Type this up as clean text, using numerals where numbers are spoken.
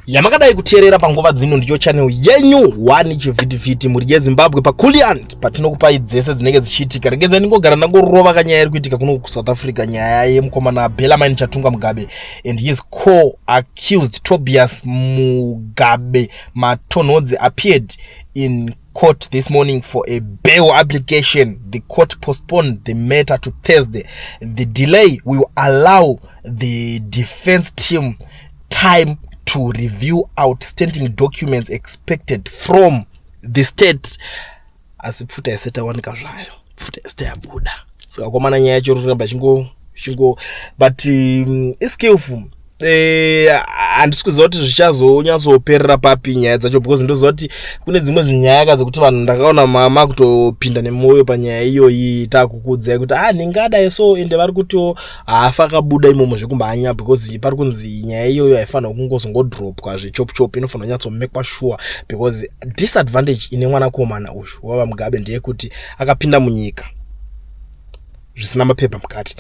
Yamakadai kuteerera panguva dzino ndiyo channel yenyu one chivhitivhiti mhuri yeZimbabwe pakulian patinokupai dzese dzinenge dzichiitika. Regedzai ndingogara ndangorova kanyaya iri kuitika kuno kuSouth Africa, nyaya yemukomana Bellarmine Chatunga Mugabe and his co-accused Tobias Mugabe Matonhodze appeared in court this morning for a bail application. The court postponed the matter to Thursday. The delay will allow the defense team time to review outstanding documents expected from the state. Asi pfuta isati yawanika zvayo, pfuta isati yabuda. Saka komana, nyaya yacho iri kuramba ichingo, but iskillful. Handisi kuziva kuti zvichazonyatsoperera papi nyaya dzacho, because ndoziva kuti kune dzimwe zvinyaya ka dzekuti vanhu ndakaona mama kutopinda nemwoyo panyaya iyoyi. Takukudzai kuti ah, ndingadai so, ende vari kutiwo haafa akabuda imomo zvekumhanya, because pari kunzi nyaya iyoyo haifanira kungozongodropwa zvechop chop, inofanira kunyatsomekwa sure, because disadvantage ine mwanakomana uyu wava Mugabe ndeyekuti akapinda munyika zvisina mapepa mukati.